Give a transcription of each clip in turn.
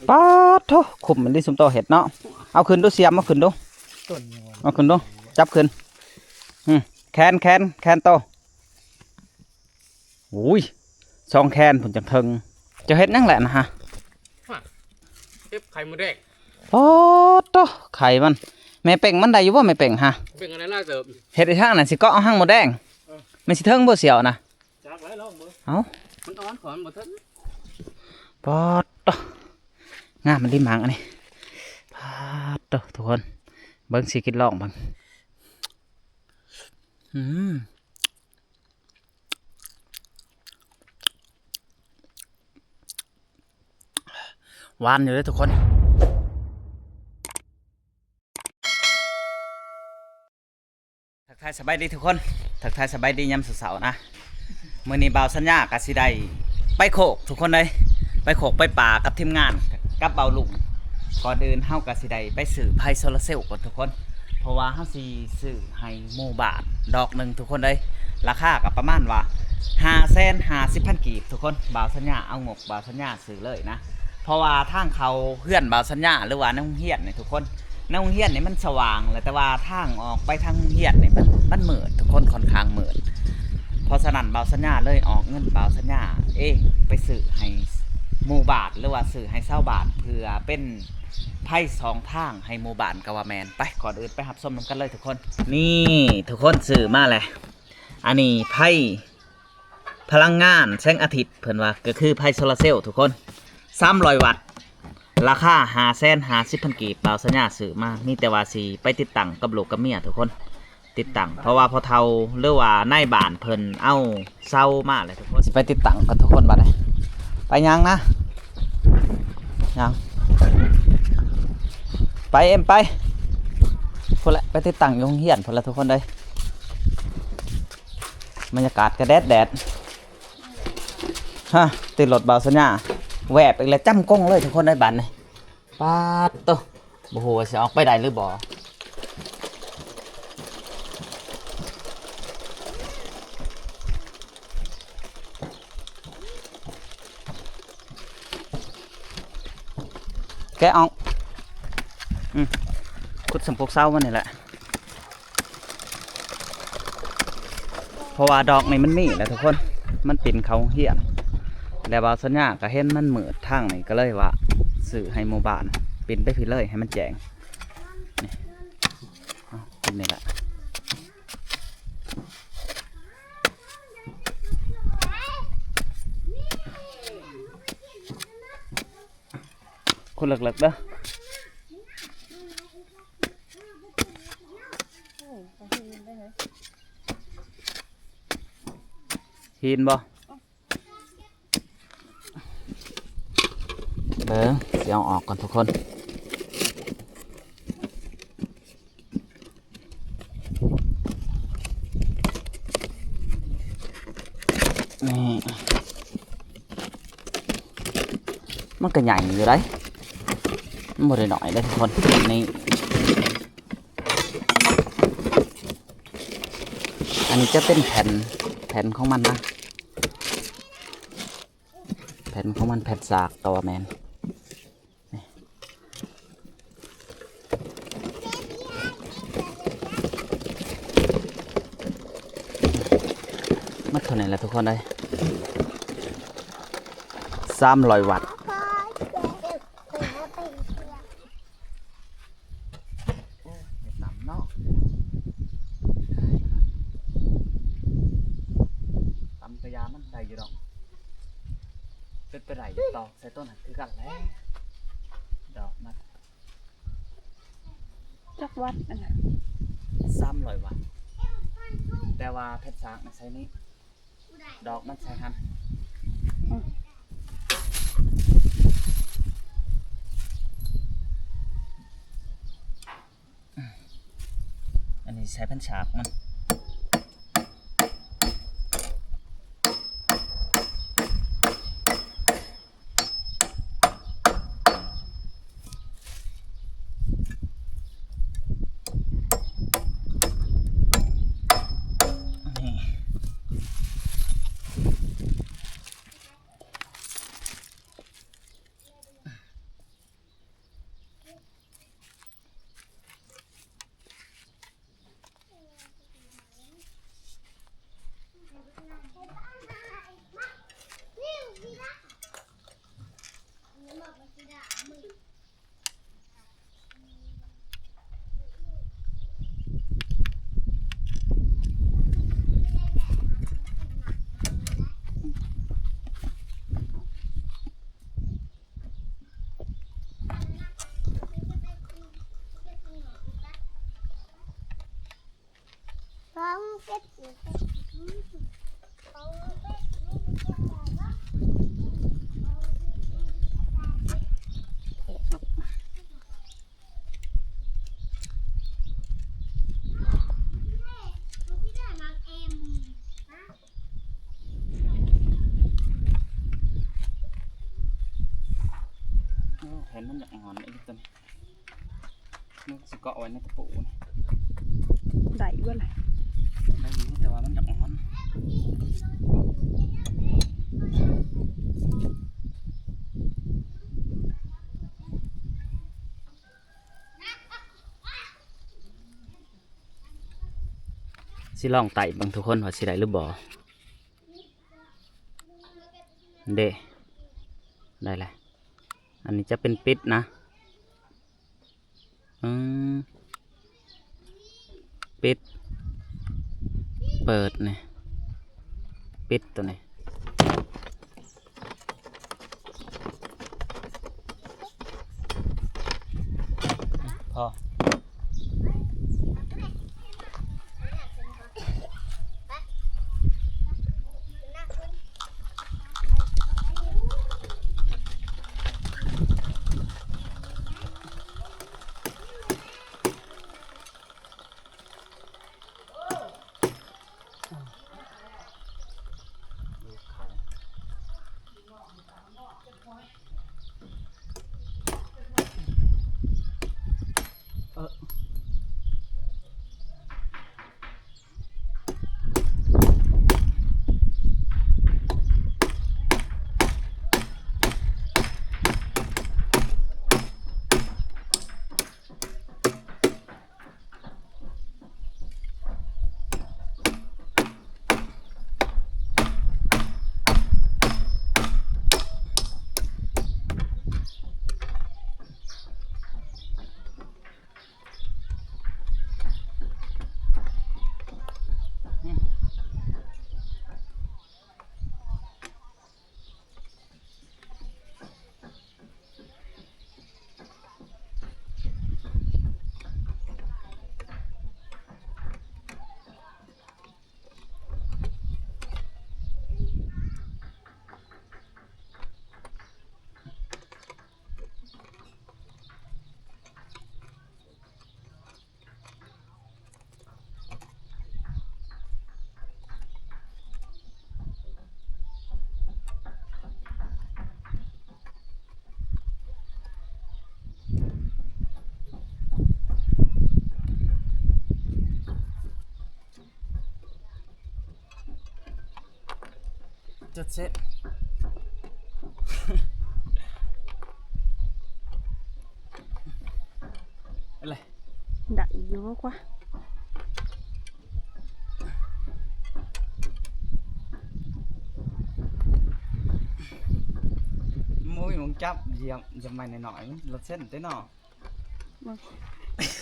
ປາດໂທ້ ຄຸ້ມອີ່ຫຼີຊຸມໂຕເຮັດເນາະ. ເອົາຂຶ້ນດູ ສຽມ ເອົາຂຶ້ນດູ ເອົາຂຶ້ນດູ ຈັບຂຶ້ນ. ອືມ ແຂນ ແຂນ ແຂນໂຕ. ໂອ້ຍ ສອງແຂນພຸ້ນຈັ່ງເທິງ. ເຈົ້າເຮັດຫຍັງແຫຼະນະຮະ? ຮະ ເກັບໄຂ່ມົດແດງ. ປາດໂທ້ ໄຂ່ມັນ. ແມ່ເປັ້ງມັນໄດ້ຢູ່ບໍ່ ແມ່ເປັ້ງຮະ? ເປັ້ງອັນນັ້ນຫຼາຍເຕີບ. ເຮັດໄດ້ທາງນັ້ນ ຊິເກາະເອົາຫາມົດແດງ. ເອີ ມັນຊິເທິງບໍ່ ສຽວນະ? ຈັກແຫຼະ ລອງເບິ່ງ. ເອົ້າ ມັນອ່ອນຂອງມັນບໍ່ເຖິງ. ປາດໂທ້ ງາມມັນດີມັງອັນນີ້. ປາດໂທ້ ທຸກຄົນ ເບິ່ງ ຊິກິນລອງເບິ່ງ. ອືມ ຫວານຢູ່ເດ້ທຸກຄົນ. ທັກທາຍສະບາຍດີທຸກຄົນ ທັກທາຍສະບາຍດີຍາມເຊົ້າໆນະ. ມື້ນີ້ບ່າວສັນຍາກະຊິໄດ້ໄປໂຄກທຸກຄົນເອີຍ ໄປໂຄກໄປປ່າກັບທີມງານກັບບ່າວລຸງ. ກ່ອນອື່ນເຮົາກະຊິໄດ້ໄປຊື້ໄຟໂຊລາເຊວກ່ອນທຸກຄົນ ເພາະວ່າເຮົາຊິຊື້ໃຫ້ໝູ່ບ້ານດອກໜຶ່ງທຸກຄົນເອີຍ. ລາຄາກະປະມານວ່າຫ້າແສນຫ້າສິບພັນກີບທຸກຄົນ. ບ່າວສັນຍາເອົາງົບບ່າວສັນຍາຊື້ເລີຍນະ ເພາະວ່າທາງເຂົ້າເຮືອນບ່າວສັນຍາ ຫຼືວ່າໃນໂຮງຮຽນນີ້ທຸກຄົນ ໃນໂຮງຮຽນນີ້ມັນສະຫວ່າງແຫຼະ ແຕ່ວ່າທາງອອກໄປທາງໂຮງຮຽນນີ້ມັນ ມັນມືດທຸກຄົນ ຄ່ອນຂ້າງມືດ. ເພາະສະນັ້ນບ່າວສັນຍາເລີຍອອກເງິນບ່າວສັນຍາເອງໄປຊື້ໃຫ້ໝູ່ບ້ານ ຫຼືວ່າຊື້ໃຫ້ຊາວບ້ານ ເພື່ອເປັນໄຟສອງທາງໃຫ້ໝູ່ບ້ານກະວ່າແມ່ນ. ໄປ ກ່ອນອື່ນໄປຮັບຊົມນຳກັນເລີຍທຸກຄົນ. ນີ້ທຸກຄົນ ຊື້ມາແຫຼະ. ອັນນີ້ໄຟ ພະລັງງານແສງອາທິດ ເພິ່ນວ່າກະຄືໄຟໂຊລາເຊວທຸກຄົນ ສາມຮ້ອຍວັດ ລາຄາຫ້າແສນຫ້າສິບພັນກີບ. ບ່າວສັນຍາຊື້ມາ ມີແຕ່ວ່າຊິໄປຕິດຕັ້ງກັບລູກກັບເມຍທຸກຄົນ ຕິດຕັ້ງ ເພາະວ່າພໍ່ເຖົ້າ ຫຼືວ່ານາຍບ້ານເພິ່ນເອົາເສົາມາແລ້ວທຸກຄົນ. ໄປຕິດຕັ້ງກັນທຸກຄົນບາດນີ້. ໄປຍ່າງນະ ຍ່າງ ໄປເອັມ ໄປ ພຸ້ນແຫຼະ ໄປຕິດຕັ້ງຢູ່ໂຮງຮຽນພຸ້ນແຫຼະທຸກຄົນເອີຍ. ບັນຍາກາດກະແດດແດດ. ຮະ ຕິດລົດບ່າວສັນຍາ ແວບອີກແລ້ວ ຈ້ຳກົງເລີຍທຸກຄົນເອີຍບາດນີ້. ປາດໂທ້ ບໍ່ຮູ້ວ່າຊິອອກໄປໄດ້ຫຼືບໍ່. ແກະອອກ ອືມ ຂຸດສຳໂພກເສົາມັນນີ້ແຫຼະ. ເພາະວ່າດອກນີ້ມັນມີແຫຼະທຸກຄົນ ມັນປິ່ນເຂົ້າໂຮງຮຽນ ແລ້ວບ່າວສັນຍາກະເຫັນມັນມືດທາງນີ້ ກະເລີຍວ່າຊື້ໃຫ້ໝູ່ບ້ານ ປິ່ນໄປພີ້ເລີຍໃຫ້ມັນແຈ້ງ. ນີ້ ເອົາ ຂຸດນີ້ແຫຼະ ຂຸດເລິກໆເດີ. ຫີນບໍ່? ເບິ່ງ ຊິເອົາອອກກ່ອນທຸກຄົນ. ນີ້ ມັນກະໃຫຍ່ຢູ່ໄດ໋ ມັນບໍ່ໄດ້ນ້ອຍເດ້ທຸກຄົນ. ນີ້ ອັນນີ້ຈະເປັນແຜ່ນ ແຜ່ນຂອງມັນນະ ແຜ່ນຂອງມັນ ແຜ່ນສາກກະວ່າແມ່ນ. ນີ້ ໝົດເທົ່ານີ້ແຫຼະທຸກຄົນເອີຍ ສາມຮ້ອຍວັດ. ໂອ້ຍ ຢ່າຕຳເນາະ ຕຳກະຢາມັນໄດ້ຢູ່ດອກ ເປັນໄປໄດ້ຢູ່ ຕອກໃສ່ຕົ້ນນັ້ນຄືກັນແຫຼະ ດອກມັນ. ຈັກວັດອັນນັ້ນ? ສາມຮ້ອຍວັດ ແຕ່ວ່າແຜ່ນສາກນະໃສ່ນີ້ ດອກມັນໃສ່ຫັ້ນ. ອືມ ອັນນີ້ໃສ່ແຜ່ນສາກມັນ. ນີ້ ໂອ້ ແຜ່ນມັນຢາກອ່ອນອີກຕົວນີ້ ມັນຊິເກາະໄວ້ໃນຕະປູນີ້ ໄດ້ຢູ່ບໍ່ລະ? ໄດ້ຢູ່ ແຕ່ວ່າມັນຢາກອ່ອນ. ຊິລອງໄຕ່ເບິ່ງທຸກຄົນວ່າຊິໄດ້ຫຼືບໍ່. ເດ້ ໄດ້ແລ້ວ. ອັນນີ້ຈະເປັນປິດນະ. ອືມ ປິດ ເປີດນີ້ ປິດໂຕນີ້. ພໍ. ເຈັດສິບ ເອົາເລີຍ ໄດ້ຢູ່ກວ່າ ບໍ່ມີໝ່ອງຈັບ ຢຽບ ຢຽບໄມ້ນ້ອຍໆ ມັນລະເສັ້ນເດ້ເນາະ. ເບິ່ງ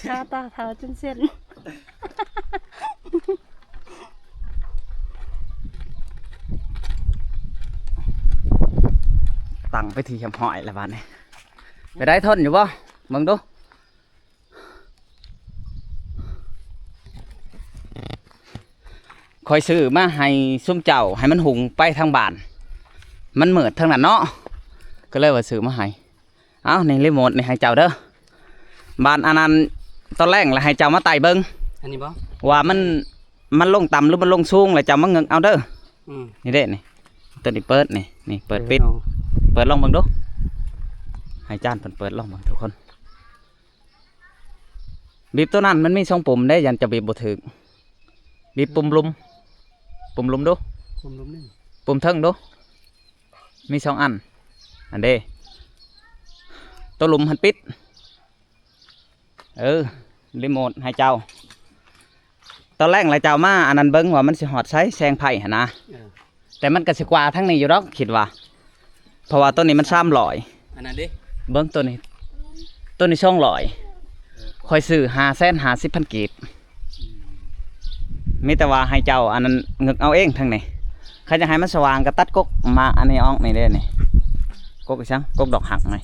ຄາຕາເຖົ້າຈົນເສັ້ນ ຕັ້ງໄປທີ່ຮຽບຮ້ອຍແລ້ວບາດນີ້ ໄປໄດ້ທົນຢູ່ບໍ່? ເບິ່ງດູ ຂ້ອຍຊື້ມາໃຫ້ຊຸມເຈົ້າ ໃຫ້ມັນຫຸງໄປທາງບ້ານ ມັນມືດທາງນັ້ນເນາະ ກໍເລີຍວ່າຊື້ມາໃຫ້. ເອົາ ນີ້ຣີໂມດນີ້ໃຫ້ເຈົ້າເດີ ບາດອັນນັ້ນຕອນແລງລະໃຫ້ເຈົ້າມາໄຕ່ເບິ່ງ ອັນນີ້ບໍ່ ວ່າມັນ ມັນລົງຕ່ຳຫຼືມັນລົງສູງ ລະເຈົ້າມາເງີກເອົາເດີ. ອືມ ນີ້ເດ້ນີ້ ໂຕນີ້ເປີດນີ້ ນີ້ເປີດປິດ ເອີ ເປີດລອງເບິ່ງດູ ໃຫ້ຈານເພິ່ນເປີດລອງເບິ່ງທຸກຄົນ. ບີບໂຕນັ້ນມັນມີສອງປຸ່ມເດ້ ຢ້ານເຈົ້າບີບບໍ່ຖືກ ບີບປຸ່ມລຸ່ມ ປຸ່ມລຸ່ມດູ ປຸ່ມລຸ່ມນີ້ ປຸ່ມເທິງດູ ມີສອງອັນ ອັນເດ້ ໂຕລຸ່ມຫັ້ນປິດ ເອີ ຣີໂມດໃຫ້ເຈົ້າ ຕອນແລງລະເຈົ້າມາອັນນັ້ນເບິ່ງວ່າມັນຊິຮອດໃສ ແສງໄຟຫັ້ນນະ ເອີ ແຕ່ມັນກໍຊິກວ່າທາງນີ້ຢູ່ດອກ ຄິດວ່າ ເພາະວ່າໂຕນີ້ມັນສາມຮ້ອຍ ອັນນັ້ນເດ້ ເບິ່ງໂຕນີ້ ໂຕນີ້ສອງຮ້ອຍ ເອີ ຂ້ອຍຊື້ຫ້າແສນຫ້າສິບພັນກີບ ອືມ ມີແຕ່ວ່າໃຫ້ເຈົ້າອັນນັ້ນເງີກເອົາເອງທາງນີ້ ຄັນຢາກໃຫ້ມັນສະຫວ່າງກໍຕັດກົກມາອັນນີ້ອອກນີ້ເດ້ນີ້ ກົກອີ່ຫຍັງ ກົກດອກຮັກນີ້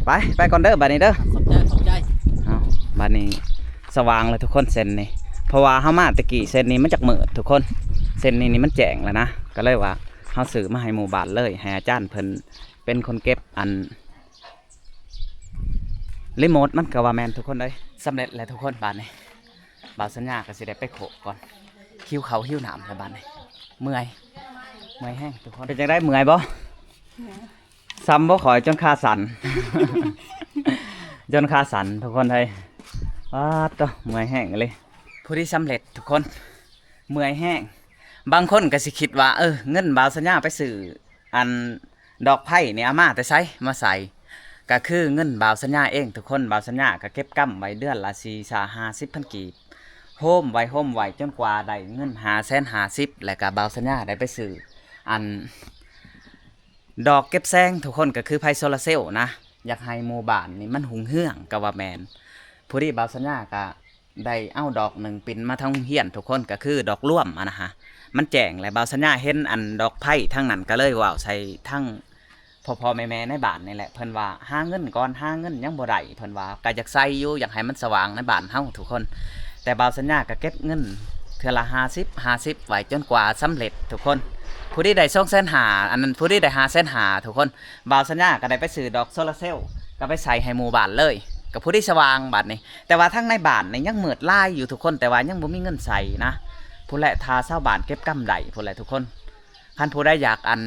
ໄປ ໄປກ່ອນເດີບາດນີ້ເດີ ຂອບໃຈ ຂອບໃຈ ເອົາ ບາດນີ້ສະຫວ່າງແລ້ວທຸກຄົນ ເສັ້ນນີ້ ເພາະວ່າເຮົາມາແຕ່ກີ້ເສັ້ນນີ້ມັນຈັກມືດທຸກຄົນ ເສັ້ນນີ້ນີ້ມັນແຈ້ງແລ້ວນະ ກໍເລີຍວ່າເຮົາຊື້ມາໃຫ້ໝູ່ບ້ານເລີຍ ໃຫ້ອາຈານເພິ່ນເປັນຄົນເກັບ ອັນຣີໂມດມັນ ກໍວ່າແມ່ນທຸກຄົນເອີຍ. ສຳເລັດແລ້ວທຸກຄົນ ບາດນີ້ບ່າວສັນຍາກໍຊິໄດ້ໄປໂຄະກ່ອນ ຫິວເຂົ້າຫິວນ້ຳແລ້ວບາດນີ້ ເມື່ອຍ ເມື່ອຍແຮງທຸກຄົນ. ເປັນຈັ່ງໃດ ເມື່ອຍບໍ່? ສ່ຳບໍ່ຂ້ອຍ ຈົນຂາສັ່ນ ຈົນຂາສັ່ນທຸກຄົນເອີຍ ປາດໂທ້ ເມື່ອຍແຮງອີ່ຫຼີ. ພໍດີສຳເລັດທຸກຄົນ ເມື່ອຍແຮງ. ບາງຄົນກໍຊິຄິດວ່າ ເອີ ເງິນບ່າວສັນຍາໄປຊື້ ອັນດອກໄຜ່ນີ້ເອົາມາແຕ່ໃສມາໃສ່? ກໍຄືເງິນບ່າວສັນຍາເອງທຸກຄົນ. ບ່າວສັນຍາກໍເກັບກຳໄວ້ເດືອນລະສີ່ສິບ ຫ້າສິບພັນກີບ ໂຮມໄວ້ ໂຮມໄວ້ ຈົນກວ່າໄດ້ເງິນຫ້າແສນຫ້າສິບ ແລ້ວກໍບ່າວສັນຍາໄດ້ໄປຊື້ ອັນ ດອກເກັບແສງທຸກຄົນ ກໍຄືໄຟໂຊລາເຊວນະ ຢາກໃຫ້ໝູ່ບ້ານນີ້ມັນຮຸ່ງເຮືອງກໍວ່າແມ່ນ. ພໍດີບ່າວສັນຍາກໍໄດ້ເອົາດອກໜຶ່ງປິ່ນມາທາງໂຮງຮຽນທຸກຄົນ ກໍຄືດອກລວມຫັ້ນນະຮະ ມັນແຈ້ງ ແລະ ບ່າວສັນຍາເຫັນອັນດອກໄຟທາງນັ້ນ ກໍເລີຍເວົ້າໃສ່ທາງພໍ່ໆແມ່ໆໃນບ້ານນີ້ແຫຼະ ເພິ່ນວ່າ ຫາເງິນກ່ອນ ຫາເງິນຍັງບໍ່ໄດ້ ເພິ່ນວ່າ ກໍຢາກໃສ່ຢູ່ ຢາກໃຫ້ມັນສະຫວ່າງໃນບ້ານເຮົາທຸກຄົນ. ແຕ່ບ່າວສັນຍາກໍເກັບເງິນເທື່ອລະຫ້າສິບ ຫ້າສິບໄວ້ຈົນກວ່າສຳເລັດທຸກຄົນ. ຜູ້ໃດໄດ້ສອງແສນຫ້າ ອັນນັ້ນ ຜູ້ໃດໄດ້ຫ້າແສນຫ້າທຸກຄົນ ບ່າວສັນຍາກໍໄດ້ໄປຊື້ດອກໂຊລາເຊວ ກໍໄປໃສ່ໃຫ້ໝູ່ບ້ານເລີຍ ກໍພໍດີສະຫວ່າງບາດນີ້. ແຕ່ວ່າທາງໃນບ້ານນີ້ຍັງມືດຫຼາຍຢູ່ທຸກຄົນ ແຕ່ວ່າຍັງບໍ່ມີເງິນໃສ່ນະ ພຸ້ນແຫຼະ ຖ້າຊາວບ້ານເກັບກຳໄດ້ພຸ້ນແຫຼະທຸກຄົນ. ຄັນຜູ້ໃດຢາກ ອັນ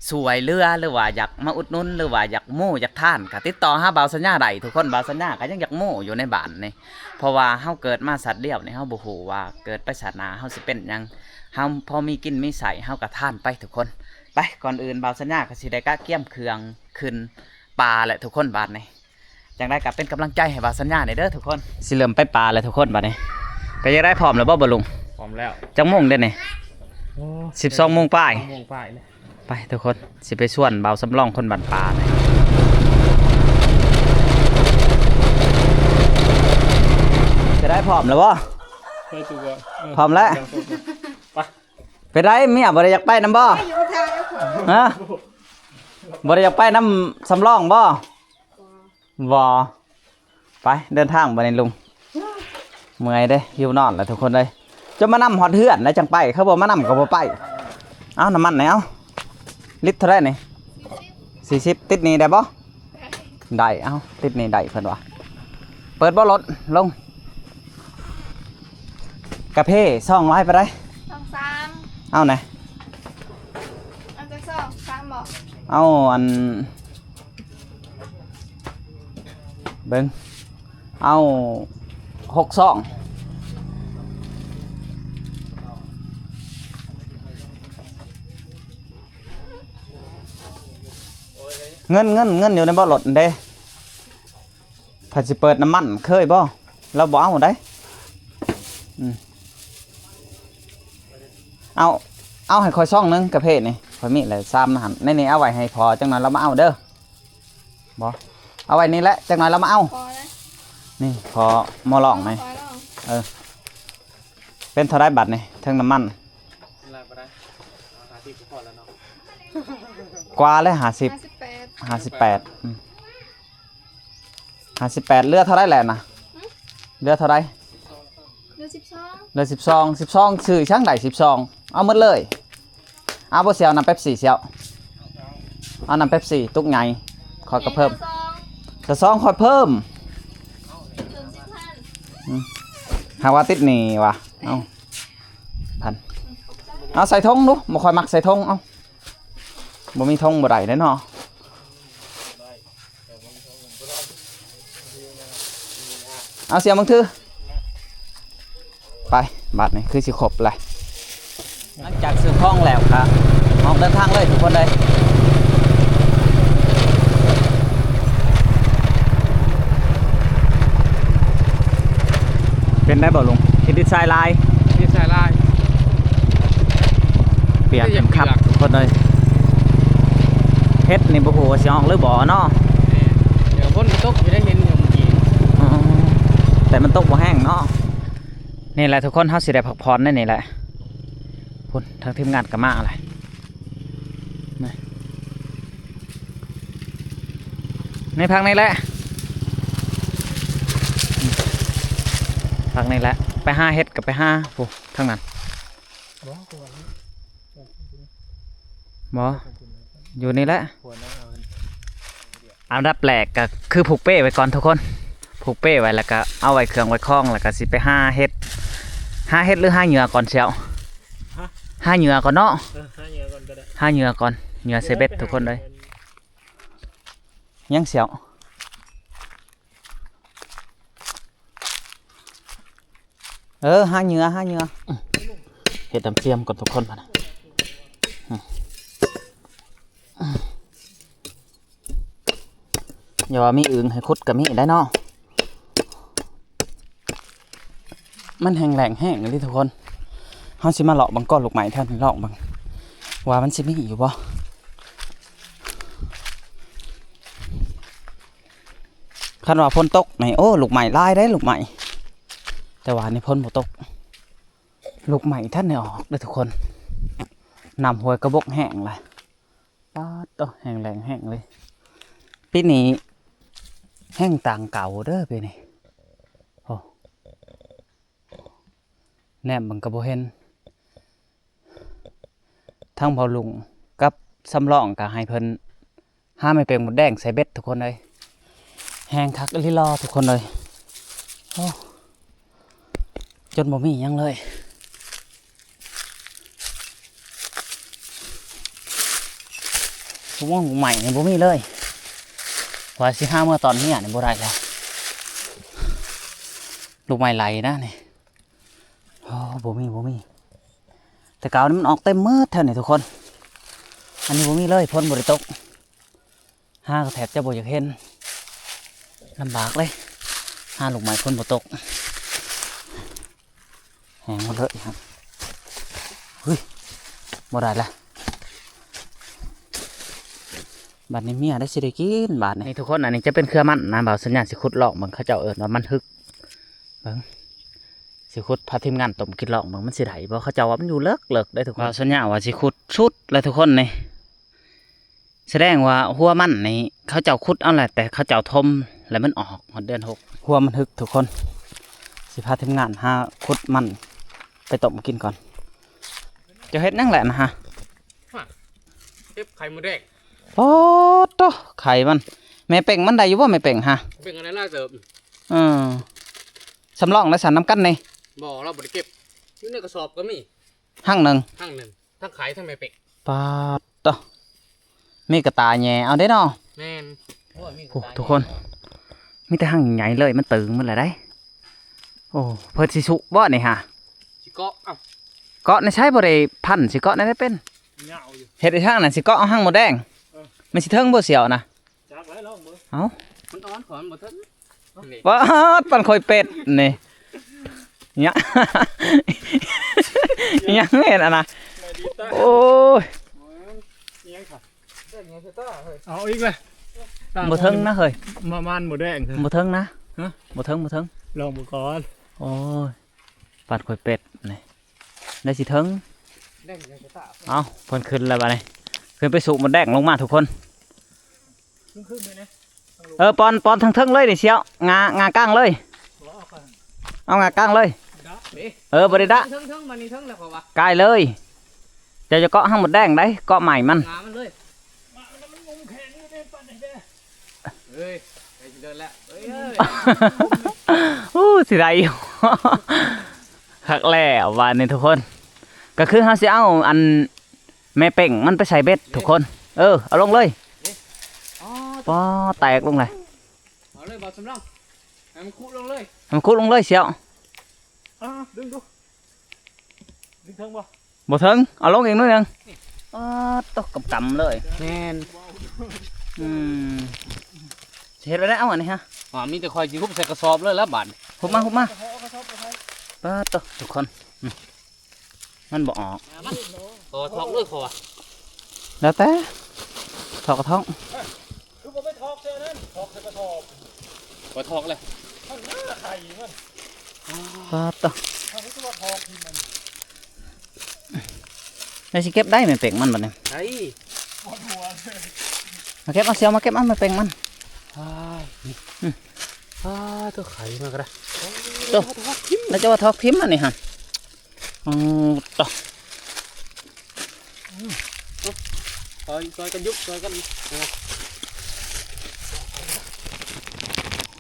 ຊ່ວຍເຫຼືອ ຫຼືວ່າຢາກມາອຸດໜູນ ຫຼືວ່າຢາກໝູຢາກທ່ານ ກໍຕິດຕໍ່ຫາບ່າວສັນຍາໄດ້ທຸກຄົນ. ບ່າວສັນຍາກໍຍັງຢາກໝູຢູ່ໃນບ້ານນີ້ ເພາະວ່າເຮົາເກີດມາຊາດດຽວນີ້ ເຮົາບໍ່ຮູ້ວ່າເກີດໄປຊາດໜ້າເຮົາຊິເປັນຫຍັງ. ເຮົາພໍມີກິນມີໃຊ້ ເຮົາກໍທ່ານໄປທຸກຄົນ. ໄປ ກ່ອນອື່ນບ່າວສັນຍາກໍຊິໄດ້ກະກຽມເຄື່ອງຂຶ້ນປ່າແຫຼະທຸກຄົນ ບາດນີ້. ຈັ່ງໃດກໍເປັນກຳລັງໃຈໃຫ້ບ່າວສັນຍາແດ່ເດີທຸກຄົນ. ຊິເລີ່ມໄປປ່າແລ້ວທຸກຄົນ ບາດນີ້. ເປັນຈັ່ງໃດ ພ້ອມແລ້ວບໍ່ ບ່າວລຸງ? ພ້ອມແລ້ວ. ຈັກໂມງເດ້ນີ້? ໂອ້ ສິບສອງໂມງປາຍ ສິບສອງໂມງປາຍເລີຍ. ໄປທຸກຄົນ ຊິໄປຊວນບ່າວສຳລອງຄົນບ້ານປ່າ. ຈະໄດ້ພ້ອມແລ້ວບໍ່? ເອີ ຖືວ່າ ເອີ ພ້ອມແລ້ວ. ໄປ. ເປັນໃດ ເມຍບໍ່ໄດ້ຢາກໄປນຳບໍ່? ຮະ? ບໍ່ໄດ້ຢາກໄປນຳສຳລອງບໍ່? ບໍ່. ໄປ ເດີນທາງບາດນີ້ລຸງ. ເມື່ອຍເດ້ ຫິວນອນແລ້ວທຸກຄົນເອີຍ. ຈະມານຳຮອດເຮືອນແລ້ວຈັ່ງໄປ ເຂົາບໍ່ມານຳກໍບໍ່ໄປ. ເອົາ ນ້ຳມັນນີ້ ເອົາ ລິດເທົ່າໃດນີ້? ສີ່ສິບ. ຕິດໜີ້ໄດ້ບໍ່? ໄດ້. ເອົາ ຕິດໜີ້ໄດ້ເພິ່ນວ່າ. ເປີດບໍ່ລົດ ລົງ. ກາເຟຊອງຫຼາຍປານໃດ? ຊອງສາມ. ເອົາແດ່. ເອົາຈັກຊອງ? ສາມບໍ່? ເອົາ ອັນ ເບິ່ງ ເອົາ ຫົກຊອງ. ເງິນ ເງິນ ເງິນຢູ່ໃນບໍ່ລົດເດ້? ໃຜຊິເປີດນ້ຳມັນ ເຄີຍບໍ່? ລາວບໍ່ເອົາໃດ. ອືມ ເອົາ ເອົາໃຫ້ຂ້ອຍຊອງໜຶ່ງ ກາເຟນີ້ ຂ້ອຍມີແຫຼະ ຊາມຫັ້ນ. ໃນນີ້ເອົາໄວ້ໃຫ້ພໍ່ ຈັກໜ່ອຍລາວມາເອົາເດີ. ບໍ່ ເອົາໄວ້ນີ້ແຫຼະ ຈັກໜ່ອຍລາວມາເອົາ. ພໍແລ້ວ ນີ້ ພໍໝໍລອງນີ້. ເອີ ເປັນເທົ່າໃດບາດນີ້ ເຖິງນ້ຳມັນ? ເທົ່າໃດກໍໄດ້ ເອົາຫ້າສິບກໍພໍແລ້ວເນາະ. ກວ່າແລ້ວ ຫ້າສິບ ຫ້າສິບແປດ ຫ້າສິບແປດ. ອືມ ຫ້າສິບແປດ ເຫຼືອເທົ່າໃດແລ້ວນະ? ຫຶ? ເຫຼືອເທົ່າໃດ? ເຫຼືອສິບສອງ ເຫຼືອສິບສອງ. ສິບສອງ ຊື້ຫຍັງໄດ້ສິບສອງ ເອົາໝົດເລີຍ. ເອົາບໍ່ ຊິເອົານ້ຳເປັບຊີ ຊິເອົາ ເອົານ້ຳເປັບຊີຕຸກໃຫຍ່ ຂ້ອຍກໍເພີ່ມ ຊາວສອງ ຂ້ອຍເພີ່ມ. ອືມ ຫາກວ່າຕິດໜີ້ວ່າ ເອົາ ພັນ ເອົາໃສ່ຖົງດູ ບໍ່ຄ່ອຍມັກໃສ່ຖົງ. ເອົາ ບໍ່ມີຖົງບໍ່ໄດ້ເດ້ເນາະ. ເອົາ ເສຍມືຖື ໄປ ບາດນີ້ຄືຊິຄົບແຫຼະ. ຫຼັງຈາກຊື້ຂອງແລ້ວກະອອກເດີນທາງເລີຍທຸກຄົນເອີຍ. ເປັນໄດ້ບໍ່ລຸງ? ຂີ້ດິນຊາຍຫຼາຍ ຂີ້ດິນຊາຍຫຼາຍ. ປຽກເຕັມຄັບທຸກຄົນເອີຍ. ເຫັດນີ້ບໍ່ຮູ້ວ່າຊິອອກຫຼືບໍ່ເນາະ. ແມ່ນ ດຽວຝົນຕົກຢູ່ໄດ້ ເຫັນຢູ່ເມື່ອກີ້. ອໍ ແຕ່ມັນຕົກບໍ່ແຮງເນາະ. ນີ້ແຫຼະທຸກຄົນ ເຮົາຊິໄດ້ພັກຜ່ອນໃນນີ້ແຫຼະ. ພຸ້ນ ທາງທີມງານກໍມາແຫຼະ. ນີ້ ໃນພັກນີ້ແຫຼະ ພັກນີ້ແຫຼະ. ປຫາເຫັດກໍໄປຫາພຸ້ນທາງນັ້ນ. ບໍ່ ບໍ່ ຢູ່ນີ້ແຫຼະ. ອັນດັບແລກກໍຄືຜູກເປ້ໄວ້ກ່ອນທຸກຄົນ, ຜູກເປ້ໄວ້ ແລ້ວກໍເອົາໄວ້ເຄື່ອງໄວ້ຂອງ ແລ້ວກໍຊິໄປຫາເຫັດ. ຫາເຫັດ ຫຼື ຫາເຫຍື່ອກ່ອນສ່ຽວ? ຫາເຫຍື່ອກ່ອນເນາະ. ເອີ ຫາເຫຍື່ອກ່ອນກໍໄດ້ ຫາເຫຍື່ອກ່ອນ. ເຫຍື່ອໃສ່ເບັດທຸກຄົນເອີຍ. ຫຍັງສ່ຽວ? ເອີ ຫາເຫຍື່ອ ຫາເຫຍື່ອ. ເຮັດນ້ຳຈຽມກ່ອນທຸກຄົນ. ຢ່າວ່າມີອຶ່ງໃຫ້ຂຸດກໍມີໄດ້ເນາະ. ມັນແຫ້ງແລ້ງແຮງອີ່ຫຼີທຸກຄົນ. ເຮົາຊິມາເລາະເບິ່ງກໍລູກໄມ້ແຖວນີ້ ເລາະເບິ່ງວ່າມັນຊິມີຢູ່ບໍ່. ຄັນວ່າຝົນຕົກນີ້ ໂອ້ ລູກໄມ້ຫຼາຍເດ້ ລູກໄມ້. ແຕ່ວ່ານີ້ຝົນບໍ່ຕົກ ລູກໄມ້ທັນໄດ້ອອກເດ້ທຸກຄົນ. ນ້ຳຫ້ວຍກະບົກແຫ້ງລະ. ປາດໂຕ ແຫ້ງແລ້ງແຮງເລີຍ. ປີນີ້ແຫ້ງຕ່າງເກົ່າເດີປີນີ້. ໂອ້ ແນມເບິ່ງກໍບໍ່ເຫັນ. ທາງເບົາລຸງກັບສຳລອງກໍໃຫ້ເພິ່ນຫາໄມ້ເປັງມົດແດງໃສ່ເບັດທຸກຄົນເອີຍ. ແຮງຄັກອີ່ຫຼີຫຼໍທຸກຄົນເອີຍ. ໂອ້ ຈົນບໍ່ມີຫຍັງເລີຍ. ພວກໝາກໄມ້ນີ້ບໍ່ມີເລີຍ. ວ່າຊິຫາເມືອຕອນເມຍນີ້ບໍ່ໄດ້ແລ້ວ. ລູກໄມ້ໄຫຼນະນີ້. ໂອ້ ບໍ່ມີ ບໍ່ມີ. ແຕ່ເກົ່ານີ້ມັນອອກເຕັມໝົດແຖວນີ້ທຸກຄົນ. ອັນນີ້ບໍ່ມີເລີຍ ຝົນບໍ່ໄດ້ຕົກ. ຫາກໍແທບຈະບໍ່ຢາກເຫັນ. ລຳບາກເລີຍ ຫາລູກໄມ້ຝົນບໍ່ຕົກ. ແຫ້ງໝົດເລີຍ. ຫຶຍ ບໍ່ໄດ້ລະ. ບາດນີ້ເມຍໄດ້ຊິໄດ້ກິນບາດນີ້. ນີ້ທຸກຄົນ ອັນນີ້ຈະເປັນເຄືອມັນນະ. ບ່າວສັນຍາຊິຂຸດລອງເບິ່ງ ເຂົາເຈົ້າເອີ້ນວ່າມັນຫຶກ. ເບິ່ງ ຊິຂຸດພາທີມງານຕົ້ມກິນລອງເບິ່ງ ມັນຊິໄດ້ບໍ່? ເຂົາເຈົ້າວ່າມັນຢູ່ເລິກໆເດ້ທຸກຄົນ. ບ່າວສັນຍາວ່າຊິຂຸດສຸດແລ້ວທຸກຄົນນີ້. ສະແດງວ່າຫົວມັນນີ້ເຂົາເຈົ້າຂຸດເອົາແຫຼະ ແຕ່ເຂົາເຈົ້າຖົມແລ້ວມັນອອກຮອດເດືອນຫົກ. ຫົວມັນຫຶກທຸກຄົນ. ຊິພາທີມງານຫາຂຸດມັນໄປຕົ້ມກິນກ່ອນ. ເຈົ້າເຮັດຫຍັງແຫຼະນະຮະ? ຮະ ເກັບໄຂ່ມົດແດງ. ປາດໂຕ ໄຂ່ມັນ ແມ່ເປັງມັນໄດ້ຢູ່ບໍ່ແມ່ເປັງຮະ? ເປັງອັນນັ້ນຫຼາຍເຕີບ. ເອີ ສຳລອງແລະສັນນຳກັນນີ້. ບໍ່ ລາວບໍ່ໄດ້ເກັບ. ຢູ່ໃນກະສອບກໍມີ ຮັງໜຶ່ງ ຮັງໜຶ່ງ. ທັງໄຂ່ທັງແມ່ເປັງ. ປາດໂຕ ມີກະຕ່າແຫຍ່ເອົາເດ້ເນາະ. ແມ່ນ. ໂອ້ຍ ມີກະຕ່າ ໂອ້ ທຸກຄົນ ມີແຕ່ຮັງໃຫຍ່ເລີຍ ມັນຕຶງໝົດແລ້ວໄດ໋. ໂອ້ ເພິ່ນຊິສຸບໍ່ນີ້ຫະ? ຊິເກາະ. ເອົ້າ ເກາະໃນໃສ ບໍ່ໄດ້ພັນ ຊິເກາະໃນໃດເປັນ? ຍາວຢູ່. ເຮັດໄດ້ທາງນັ້ນ ຊິເກາະເອົາຮັງມົດແດງ. ເອີ ມັນຊິເຖິງບໍ່ສ່ຽວນະ? ຈັກແລ້ວ ລອງເບິ່ງ. ເອົ້າ ມັນອ່ອນ ຂອງມັນບໍ່ເຖິງ. ປາດ ປານຂ້ອຍເປັດນີ້. ຫຍັງ ຫຍັງແມ່ນອັນນະ? ໂອ້ຍ ເອົາອີກແລ້ວ. ບໍ່ເຖິງນະເຮີ້ຍ. ມາມານໝູແດງ. ບໍ່ເຖິງນະ. ຮະ? ບໍ່ເຖິງ ບໍ່ເຖິງ. ລອງເບິ່ງກ່ອນ. ໂອ້ຍ ປານຂ້ອຍເປັດນີ້ ໄດ້ຊິເຖິງ. ເອົ້າ ເພິ່ນຂຶ້ນແລ້ວບາດນີ້. ຂຶ້ນໄປສຸໝູແດງລົງມາທຸກຄົນ. ເອີ ປອນ ປອນເທິງໆເລີຍນີ້ສ່ຽວ. ງາ ງາກາງເລີຍ. ເອົາງາກາງເລີຍ. ເອີ ບໍ່ໄດ້ດະ. ເທິງໆ ມານີ້ເທິງແລ້ວເຂົາວ່າ ກາຍເລີຍ. ເຈົ້າຈະເກາະຮັງມົດແດງໄດ໋ ເກາະໄມ້ມັນ. ງາມັນເລີຍ. ເອີຍ ໃກ້ຊິເດີນແລ້ວ. ເອີຍ ໂອ້ ຊິໄດ້ຢູ່. ຄັກແລ້ວບາດນີ້ທຸກຄົນ. ກໍຄືເຮົາຊິເອົາອັນ ແມ່ເປັງມັນໄປໃສ່ເບັດທຸກຄົນ. ເອີ ເອົາລົງເລີຍ. ອໍ ປາ ແຕກລົງເລີຍ. ເອົາເລີຍ ບ່າວສຳລອງ. ໃຫ້ມັນຄຸລົງເລີຍ. ໃຫ້ມັນຄຸລົງເລີຍສ່ຽວ. ອ່າ ດຶງດູ ດຶງເຖິງບໍ່? ບໍ່ເຖິງ. ເອົາລົງອີກໜ້ອຍໜຶ່ງ. ອາ ຕົກກຳໆເລີຍ. ແມ່ນ. ອືມ ຊິເຮັດແນວໃດເອົາອັນນີ້ຮະ? ອ່າ ມີແຕ່ຂ້ອຍຊິຮຸບໃສ່ກະສອບເລີຍລະບາດ. ຮຸບມາ ຮຸບມາ. ປາດໂຕ ທຸກຄົນ. ອືມ ມັນບໍ່ອອກ. ເອີ ຖອກເລີຍເຂົາວ່າ. ແລ້ວແຕ່ ຖອກກໍຖອກ. ຄືບໍ່ໄປຖອກໃສ່ນັ້ນ ຖອກໃສ່ກະສອບ. ຂ້ອຍຖອກເລີຍ. ມັນໜ້າໄຂ່ມັນ. ປາດໂຕ ຖ້າຮູ້ວ່າຖອກທີ່ມັນ ແລ້ວຊິເກັບໄດ້ແມ່ເປັງມັນບັດນີ້. ໄດ້. ປວດຫົວເລີຍ. ມາເກັບເອົາສ່ຽວ ມາເກັບເອົາແມ່ເປັງມັນ. ອ້າຍ ອືມ ປາດໂຕ ໄຂ່ມາກໍໄດ້. ໂຕ ແລ້ວຈະວ່າຖອກຖິ້ມອັນນີ້ຫັ້ນ. ອໍ ໂຕ ຊ່ອຍ ຊ່ອຍກັນຍົກ ຊ່ອຍກັນ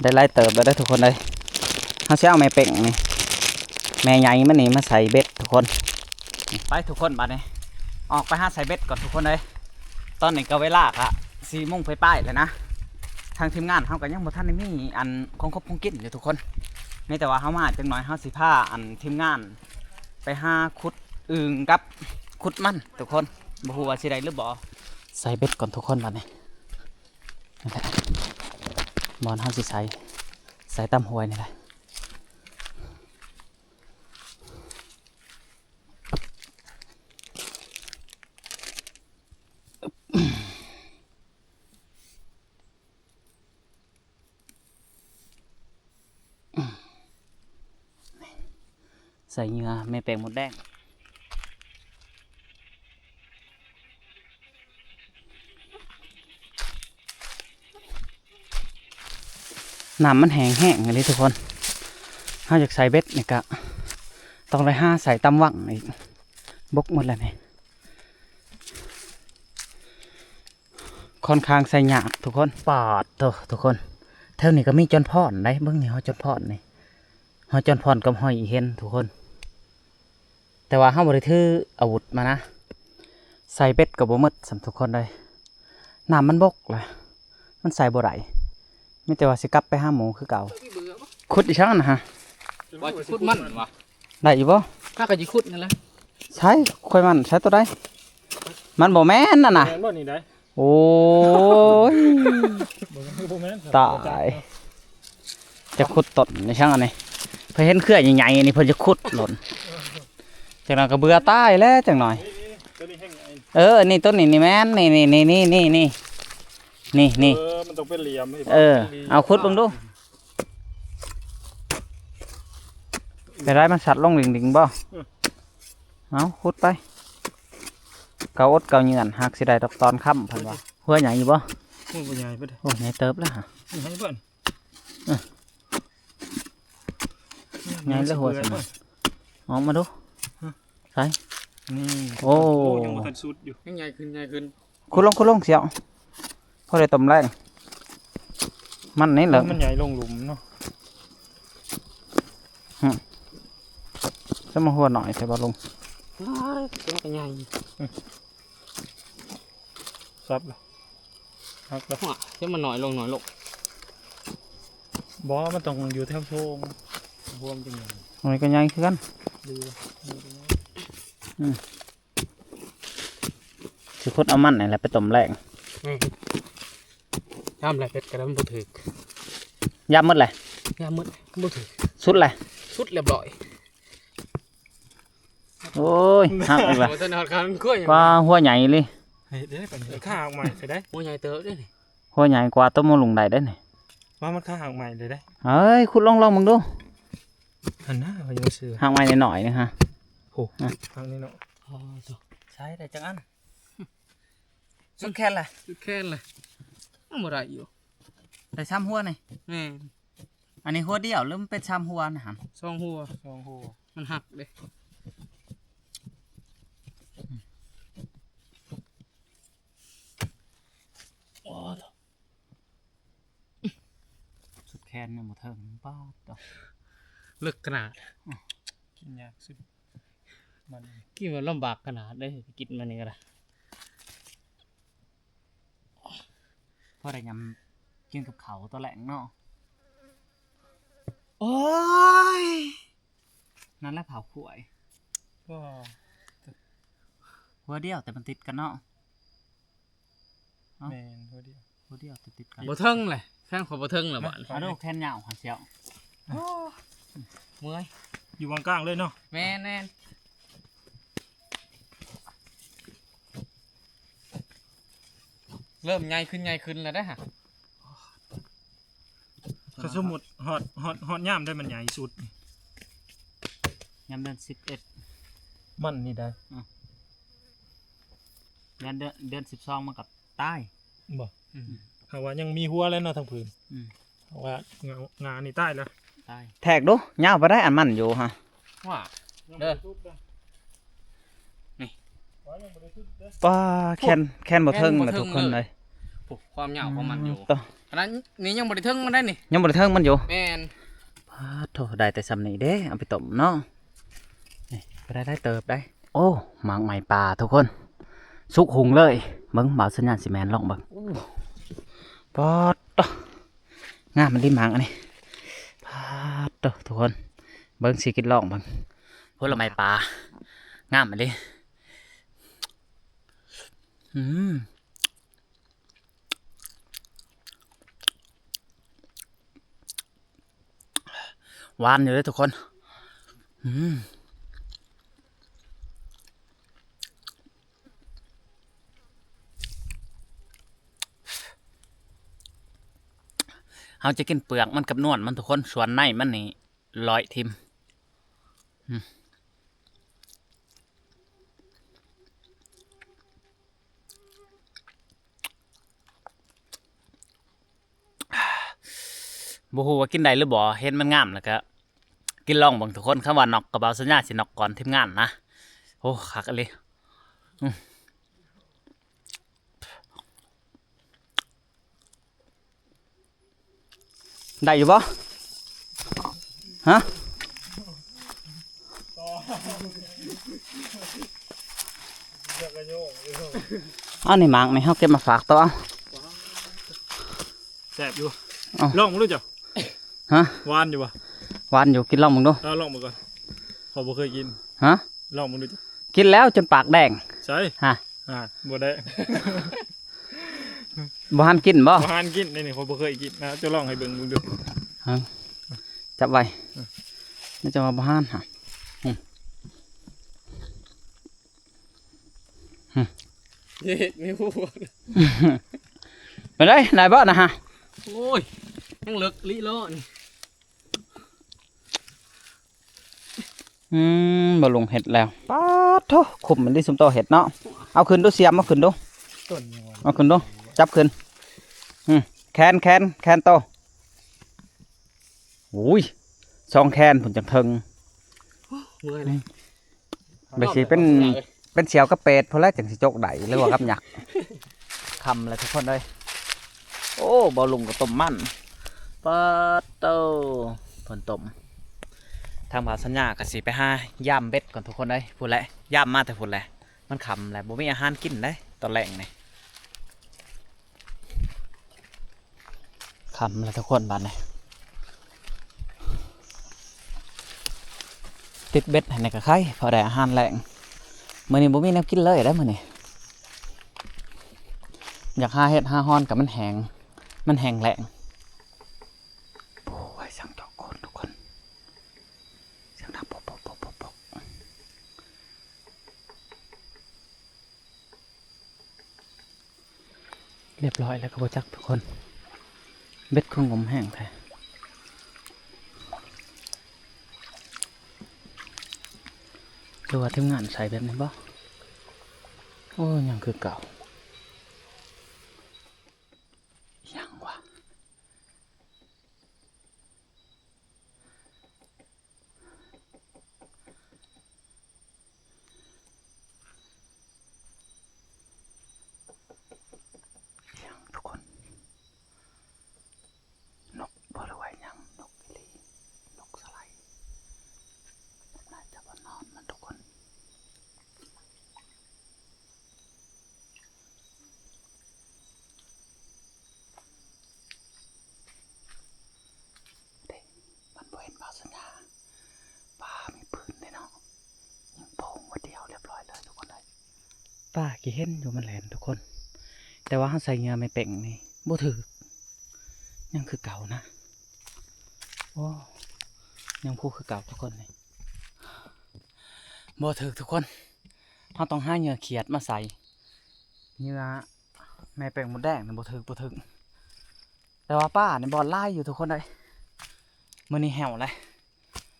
ໄດ້ຫຼາຍເຕີບແລ້ວເດີທຸກຄົນເອີຍ. ເຮົາຊິເອົາແມ່ເປັ້ງນີ້ ແມ່ໃຫຍ່ມັນນີ້ມາໃສ່ເບັດທຸກຄົນ. ໄປທຸກຄົນ ບາດນີ້ອອກໄປຫາໃສ່ເບັດກ່ອນທຸກຄົນເອີຍ. ຕອນນີ້ກໍເວລາກະສີ່ໂມງປາຍໆແລ້ວນະ. ທາງທີມງານເຮົາກໍຍັງບໍ່ທັນໄດ້ມີອັນຂອງຄົບຂອງກິນຢູ່ທຸກຄົນ. ມີແຕ່ວ່າເຮົາມາຈັກໜ່ອຍ ເຮົາຊິພາອັນທີມງານໄປຫາຂຸດອຶ່ງກັບຂຸດມັນທຸກຄົນ. ບໍ່ຮູ້ວ່າຊິໄດ້ຫຼືບໍ່. ໃສ່ເບັດກ່ອນທຸກຄົນ ບາດນີ້. ນີ້ແຫຼະ ບ່ອນເຮົາຊິໃສ່ ໃສ່ຕາມຫ້ວຍນີ້ແຫຼະ. ໃສ່ເຫຍື່ອແມ່ແປ້ງມົດແດງ. ນ້ຳມັນແຫ້ງແຮງອີ່ຫຼີທຸກຄົນ. ເຮົາຢາກໃສ່ເບັດນີ້ກະຕ້ອງໄດ້ຫາໃສ່ຕາມວັງອີກ. ບົກໝົດແລ້ວນີ້. ຄ່ອນຂ້າງໃສ່ຍາກທຸກຄົນ. ປາດໂທ້ ທຸກຄົນ ແຖວນີ້ກໍມີຈອນພອນໄດ໋. ເບິ່ງນີ້ ຮອຍຈອນພອນນີ້ ຮອຍຈອນພອນກັບຮອຍອີເຫັນທຸກຄົນ. ແຕ່ວ່າເຮົາບໍ່ໄດ້ຖືອາວຸດມານະ. ໃສ່ເບັດກໍບໍ່ໝົດຊ້ຳທຸກຄົນເອີຍ. ນ້ຳມັນບົກລະ ມັນໃສ່ບໍ່ໄດ້. ມີແຕ່ວ່າຊິກັບໄປຫາໝູ່ຄືເກົ່າ. ຂຸດອີ່ຫຍັງນະຮະ? ວ່າຊິຂຸດມັນຫວາ? ໄດ້ຢູ່ບໍ່? ຫາກໍຊິຂຸດນັ້ນແຫຼະ. ໃສ່ ຂ້ອຍມັນໃສ່ໂຕໃດ? ມັນບໍ່ແມ່ນນັ້ນນະ. ແມ່ນບໍ່ນີ້ໄດ໋? ໂອ້ຍ ບໍ່ແມ່ນ ບໍ່ແມ່ນ ຕາຍ. ຈະຂຸດຕົ້ນອີ່ຫຍັງອັນນີ້? ເພິ່ນເຫັນເຄືອໃຫຍ່ໆນີ້ ເພິ່ນຈະຂຸດໂລດ. ຈັ່ງນັ້ນກໍເບື່ອຕາຍແລ້ວຈັກໜ່ອຍ. ນີ້ໆ ໂຕນີ້ແຮງໃຫຍ່. ເອີ ອັນນີ້ ໂຕນີ້ນີ້ແມ່ນ ນີ້ໆ ນີ້ ນີ້ ນີ້ ນີ້ ນີ້. ເອີ ມັນຕ້ອງເປັນຫຼ່ຽມ. ເອີ ເອົາຂຸດເບິ່ງດູ. ເປັນໄດ ມັນສັດລົງດິງໆບໍ່? ອືມ ເອົາຂຸດໄປ. ເກົາອົດເກົາເຫຍື່ອນ ຫາກຊິໄດ້ດອກຕອນຄ້ຳ ເພິ່ນວ່າ. ຫົວໃຫຍ່ຢູ່ບໍ່? ໂອ້ ບໍ່ໃຫຍ່ປານໃດ. ໂອ້ ໃຫຍ່ເຕີບແລ້ວຫະ. ໃຫຍ່ເບິ່ງ. ເອີ ໃຫຍ່ແລ້ວຫົວຊັ້ນນະ. ອອກມາດູ. ຮະ? ໃສ? ນີ້. ໂອ້ ໂອ້ ຍັງບໍ່ທັນສຸດຢູ່. ຍັງໃຫຍ່ຂຶ້ນ ໃຫຍ່ຂຶ້ນ. ຂຸດລົງ ຂຸດລົງ ສຽວ ພໍໄດ້ຕົ້ມແລງ. ມັນນີ້ແຫຼະ ມັນໃຫຍ່ລົງຫຼຸມເນາະ. ຫຶ ສະມາຫົວໜ້ອຍແທ້ບໍ່ລຸງ? ອ້າຍ ຕົວກໍໃຫຍ່. ອື ສັບລະ ຫັກລະ. ຫົວ ຊິມັນໜ້ອຍລົງ ໜ້ອຍລົງ. ບໍ່ ມັນຕ້ອງຢູ່ແຖວໂຊງ ຮວມຈັງໃຫຍ່. ໂອ້ຍ ກໍໃຫຍ່ຄືກັນ. ດີ ອື ຊິຂຸດເອົາມັນນີ້ແຫຼະໄປຕົ້ມແລງ. ແມ່ນ ຍາມແລະເປັດກະດຳບໍ່ຖືກ. ຍາມໝົດແຫຼະ? ຍາມໝົດ ບໍ່ຖືກ. ສຸດແຫຼະ? ສຸດລຽບຮ້ອຍ. ໂອ້ຍ ຫັກອີກລະ. ບໍ່ທັນຮອດຄານກ້ວຍ. ປາ ຫົວໃຫຍ່ອີ່ຫຼີ. ເຮັດໄດ້ປານນີ້ ຄາຫັກໃໝ່ຊິໄດ້. ຫົວໃຫຍ່ເຕີບເດ້ນີ້. ຫົວໃຫຍ່ກວ່າໂຕໝໍລຸງໄດ້ເດ້ນີ້. ວ່າມັນຄາຫັກໃໝ່ເລີຍເດ້. ເອີຍ ຂຸດລອງໆເບິ່ງດູ. ຫັ້ນນະ ວ່າຢູ່ຊື່ ຫາກໄມ້ນ້ອຍໆນີ້ຮະ. ໂອ້ ຫາກນີ້ເນາະ. ອໍ ໂທ້ ໃຊ້ໄດ້ຈັກອັນ? ສຸດແຂນລະ ສຸດແຂນລະ. ຍັງບໍ່ໄດ້ຢູ່. ໄດ້ສາມຫົວນີ້. ແມ່ນ. ອັນນີ້ຫົວດຽວ ຫຼືມັນເປັນສາມຫົວນະຫັ້ນ? ສອງຫົວ ສອງຫົວ. ມັນຫັກເດ້. ໂອ້ ສຸດແຂນຍັງບໍ່ເຖິງ. ປາດໂທ້ ເລິກຂະໜາດ. ອື ກິນຍາກສຸດ ມັນ ກິນແບບລຳບາກຂະໜາດເດ້ ກິນມານີ້ກໍໄດ້. ພໍໄດ້ຍຳກິນກັບເຂົ້າຕອນແລງເນາະ. ໂອ້ຍ ນັ້ນແຫຼະເຜົາຂວາຍ. ບໍ່ ຫົວດຽວແຕ່ມັນຕິດກັນເນາະ. ເອົ້າ ແມ່ນ ຫົວດຽວ ຫົວດຽວຕິດໆກັນ. ບໍ່ເຖິງແຫຼະ ແຂນຂ້ອຍບໍ່ເຖິງແຫຼະບາດນີ້. ເອົາດູ ແຂນຍາວຫາສ່ຽວ. ໂອ້ ເມື່ອຍ. ຢູ່ຫວ່າງກາງເລີຍເນາະ. ແມ່ນໆ. ເລີ່ມໃຫຍ່ຂຶ້ນ ໃຫຍ່ຂຶ້ນແລ້ວເດ້ຫະ. ຄັນສົມມຸດຮອດ ຮອດ ຮອດຍາມໃດມັນໃຫຍ່ສຸດ? ຍາມເດືອນສິບເອັດ ມັນນີ້ໄດ໋. ອື ເດືອນ ເດືອນ ເດືອນສິບສອງມັນກໍຕາຍ. ບໍ່? ອື ຫາກວ່າຍັງມີຫົວແລ້ວເນາະທັງຜືນ. ອື ຫາກວ່າງາ ງານີ້ຕາຍແລ້ວ. ຕາຍ ແທກດູ ຍາວປານໃດອັນມັນຢູ່ຫະ ວ່າ ເດີ ນີ້ ປ້າ ແຂນ ແຂນບໍ່ເທິງລະທຸກຄົນເອີຍ ໂອ້ ຄວາມຍາວຂອງມັນຢູ່ ອືມ ໂຕ ຂະໜາດນີ້ຍັງບໍ່ໄດ້ເທິງມັນໄດ໋ນີ້ ຍັງບໍ່ໄດ້ເທິງມັນຢູ່ ແມ່ນ ປາດໂທ ໄດ້ແຕ່ຊ່ຳນີ້ເດ້ ເອົາໄປຕົ້ມເນາະ ນີ້ ກໍໄດ້ຫຼາຍເຕີບໄດ໋ ໂອ້ ໝາກໄມ້ປ່າທຸກຄົນ ສຸກຮຸ່ງເລີຍ ເບິ່ງ ບ່າວສັນຍາຊິແມ່ນລອງເບິ່ງ ໂອ້ ປາດໂຕ ງາມອີ່ຫຼີໝາກອັນນີ້ ປາດໂຕ ທຸກຄົນ ເບິ່ງ ຊິກິນລອງເບິ່ງ ຜົນລະໄມ້ປ່າ ງາມອີ່ຫຼີ ອືມ ຫວານຢູ່ເດ້ທຸກຄົນ ອືມ ເຮົາຈະກິນເປືອກມັນກັບນວນມັນທຸກຄົນ ສ່ວນໃນມັນນີ້ ຮ້ອຍຖິ້ມ ອືມ ບໍ່ຮູ້ວ່າກິນໄດ້ຫຼືບໍ່ ເຫັນມັນງາມແລ້ວກະກິນລອງເບິ່ງທຸກຄົນ ຄຳວ່ານັອກກະ ບ່າວສັນຍາຊິນັອກກ່ອນທີມງານນະ ໂອ້ ຄັກອີ່ຫຼີ ອືມ ໄດ້ຢູ່ບໍ່? ຮະ? ອັນນີ້ໝາກນີ້ ເຮົາເກັບມາຝາກຕໍ່ ແຊບຢູ່ ເອົ້າ ລອງເບິ່ງດູເຈົ້າ ຮະ? ຫວານຢູ່ບໍ່? ຫວານຢູ່ ກິນລອງເບິ່ງດູ ເອົາລອງເບິ່ງກ່ອນ ຂ້ອຍບໍ່ເຄີຍກິນ ຮະ? ລອງເບິ່ງດູ ກິນແລ້ວຈົນປາກແດງ ໃສ? ຮະ? ອ່າ ບໍ່ໄດ້ ບໍ່ທັນກິນບໍ່? ບໍ່ທັນກິນ ນີ້ ນີ້ ຂ້ອຍບໍ່ເຄີຍກິນນະ ເຈົ້າລອງໃຫ້ເບິ່ງເບິ່ງດູ ຮະ? ຈັບໄວ້ ອືມ ນີ້ຈະວ່າບໍ່ທັນຫະ ອືມ ອືມ ເຮັດແມ່ນບໍ່? ເປັນໃດ? ໄດ້ບໍ່ນະຮະ? ໂອ້ຍ ຍັງເລິກອີ່ຫຼີເນາະນີ້ ອືມ ບໍ່ລົງເຮັດແລ້ວ ປາດໂທ້ ຄຸ້ມອີ່ຫຼີຊຸມໂຕເຮັດເນາະ ເອົາຂຶ້ນດູ ສຽມເອົາຂຶ້ນດູ ເອົາຂຶ້ນດູ ຈັບຂຶ້ນ ອືມ ແຂນ ແຂນ ແຂນໂຕ ໂອ້ຍ ສອງແຂນພຸ້ນຈັ່ງເທິງ ເມື່ອຍເລີຍ ອືມ ແບບຊິເປັນ ເປັນສຽວກັບເປດພຸ້ນແຫຼະ ຈັ່ງຊິຈົກໄດ້ ຫຼືວ່າກັບຍັກ ຄ່ຳແລ້ວທຸກຄົນເອີຍ ໂອ້ ບ່າວລຸງກໍຕົ້ມມັນ ປາດໂທ້ ເພິ່ນຕົ້ມ ທາງບ່າວສັນຍາກໍຊິໄປຫາຢາມເບັດກ່ອນທຸກຄົນເອີຍ ພຸ້ນແຫຼະ ຢາມມາແຕ່ພຸ້ນແຫຼະ ມັນຄ່ຳແລ້ວ ບໍ່ມີອາຫານກິນເດ້ຕອນແລງນີ້. ຄ່ຳແລ້ວທຸກຄົນ ບາດນີ້ຕິດເບັດໃຫ້ແດ່ກໍໄຄ ພໍໄດ້ອາຫານແລງ ມື້ນີ້ບໍ່ມີແນວກິນເລີຍເດ້ມື້ນີ້ ຢາກຫາເຫັດຫາຮອນກໍມັນແຫ້ງ ມັນແຫ້ງແລ້ງ ໂອ້ຍ ສຽງຈອກໂກນທຸກຄົນ ສຽງດັງປົກໆໆໆ ຮຽບຮ້ອຍແລ້ວກໍບໍ່ຈັກທຸກຄົນ ເບັດຄືຫງົມແຮງແທ້ ຫຼືວ່າທີມງານໃສ່ແບບນີ້ບໍ່? ໂອ້ ຍັງຄືເກົ່າ ຫຍັງວະ? ຫຍັງທຸກຄົນ ນົກບໍ່ ຫຼືວ່າຫຍັງ? ນົກອີ່ຫຼີ ນົກສະໄລ ໜ້າຈະມານອນມັນທຸກຄົນ. ເດ້ ມັນບໍ່ເຫັນບ່າວສັນຍາ ປາມີປືນເດ້ເນາະ ຍິງໂປ່ງໄວ້ດຽວ ຮຽບຮ້ອຍເລີຍທຸກຄົນເອີຍ ປາກໍເຫັນຢູ່ມັນແລ່ນທຸກຄົນ ແຕ່ວ່າເຮົາໃສ່ເຫຍື່ອໄມ້ເປັ້ງນີ້ບໍ່ຖືກ ຍັງຄືເກົ່ານະ ໂອ້ ຍັງຜູ້ຄືເກົ່າທຸກຄົນນີ້ ບໍ່ຖືກທຸກຄົນ ເຮົາຕ້ອງຫາເຫຍື່ອຂຽດມາໃສ່ ເຫຍື່ອ ແມ່ແປ້ງມົດແດງນີ້ບໍ່ຖືກ ບໍ່ຖືກ ແຕ່ວ່າປານີ້ບ່ອນຫຼາຍຢູ່ທຸກຄົນເອີຍ ມື້ນີ້ແຫ້ວແຫຼະ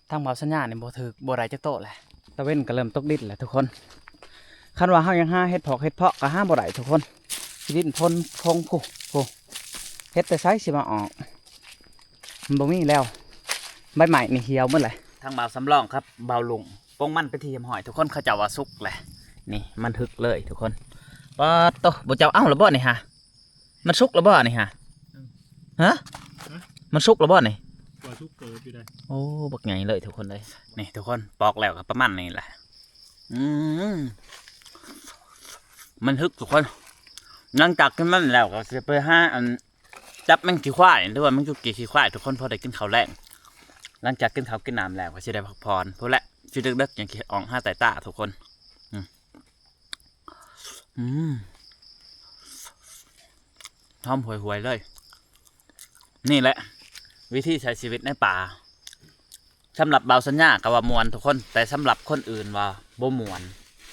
ທາງບ່າວສັນຍານີ້ບໍ່ຖືກ ບໍ່ໄດ້ຈັກໂຕແຫຼະ ຕາເວັນກໍເລີ່ມຕົກດິນແລ້ວທຸກຄົນ ຄັນວ່າເຮົາຍັງຫາເຫັດເຜາະເຫັດເຜາະກໍຫາບໍ່ໄດ້ທຸກຄົນ ຂີ້ດິນພົ່ນ ພົງ ພຸ້ນ ເຫັດແຕ່ໃສຊິມາອອກ ມັນບໍ່ມີແລ້ວ ໃບໄມ້ນີ້ຫ່ຽວໝົດແຫຼະ. ທາງບ່າວສຳລອງກັບບ່າວລຸງປົງມັນເປັນທີ່ຮຽບຮ້ອຍ ທຸກຄົນ. ເຂົາເຈົ້າວ່າສຸກແຫຼະ. ນີ້ມັນຮຶກເລີຍທຸກຄົນ. ປາດໂຕ ບໍ່ເຈົ້າເອົາລະບໍ່ນີ້ຫາ? ມັນສຸກລະບໍ່ນີ້ຫາ? ຮະ? ຮະ? ມັນສຸກລະບໍ່ນີ້? ວ່າສຸກເກີບຢູ່ໃດ໋. ໂອ້ ບັກໃຫຍ່ເລີຍທຸກຄົນເອີຍ. ນີ້ທຸກຄົນ ປອກແລ້ວກໍປະມານນີ້ແຫຼະ. ອືມ ມັນຮຶກທຸກຄົນ. ຫຼັງຈາກກິນມັນແລ້ວກໍຊິໄປຫາອັນ ຈັບແມງຂີ້ຄວາຍ ຫຼືວ່າແມງຈຸກກີ່ຂີ້ຄວາຍ ທຸກຄົນ ພໍໄດ້ກິນເຂົ້າແລງ. ຫຼັງຈາກກິນເຂົ້າກິນນ້ຳແລ້ວກໍຊິໄດ້ພັກຜ່ອນພຸ້ນແຫຼະ. ຊິເດິກໆ ຈັ່ງຊິອອກຫາໃຕ້ຕາທຸກຄົນ. ອືມ ອືມ ຫອມຫວຍໆ ເລີຍ. ນີ້ແຫຼະວິທີໃຊ້ຊີວິດໃນປ່າ. ສຳລັບບ່າວສັນຍາກໍວ່າມ່ວນທຸກຄົນ, ແຕ່ສຳລັບຄົນອື່ນວ່າບໍ່ມ່ວນ,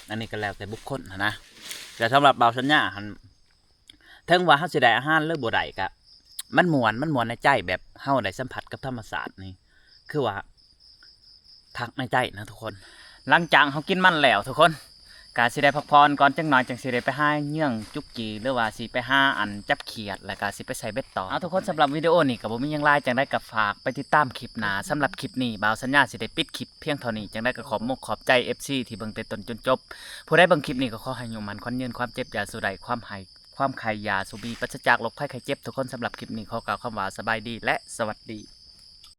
ອັນນີ້ກໍແລ້ວແຕ່ບຸກຄົນຫັ້ນນະ. ແຕ່ສຳລັບບ່າວສັນຍາຫັ້ນ ເຖິງວ່າເຮົາຊິໄດ້ອາຫານຫຼືບໍ່ໄດ້ກະ ມັນມ່ວນ, ມັນມ່ວນໃນໃຈ ແບບເຮົາໄດ້ສຳຜັດກັບທຳມະຊາດນີ້ ຄືວ່າຄັກໃນໃຈນະທຸກຄົນ. ຫຼັງຈາກເຮົາກິນມັນແລ້ວທຸກຄົນ ກະຊິໄດ້ພັກຜ່ອນກ່ອນຈັກໜ້ອຍ ຈັ່ງຊິໄດ້ໄປຫາເຫຍື່ອງຈຸກກີ່ ຫຼືວ່າຊິໄປຫາອັນຈັບຂຽດ ແລ້ວກະຊິໄປໃສ່ເບັດຕໍ່. ເອົາທຸກຄົນ ສຳລັບວິດີໂອນີ້ກະບໍ່ມີຫຍັງຫຼາຍ, ຈັ່ງໃດກະຝາກໄປຕິດຕາມຄລິບໜ້າ. ສຳລັບຄລິບນີ້ ບ່າວສັນຍາຊິໄດ້ປິດຄລິບພຽງເທົ່ານີ້. ຈັ່ງໃດກະຂອບມຸກຂອບໃຈເອັຟຊີທີ່ເບິ່ງແຕ່ຕົ້ນຈົນຈົບ. ຜູ້ໃດເບິ່ງຄລິບນີ້ກໍຂໍໃຫ້ອາຍຸໝັ້ນຂວັນຍືນ, ຄວາມເຈັບຢ່າສູ່ໄດ້, ຄວາມໄຫ້ ຄວາມໄຂ້ຢ່າສູ່ມີ, ປາສະຈາກໂລກໄພໄຂ້ເຈັບ. ທຸກຄົນ ສຳລັບຄລິບນີ້ຂໍກ່າວຄຳວ່າສະບາຍດີ ແລະ ສະຫວັດດີ.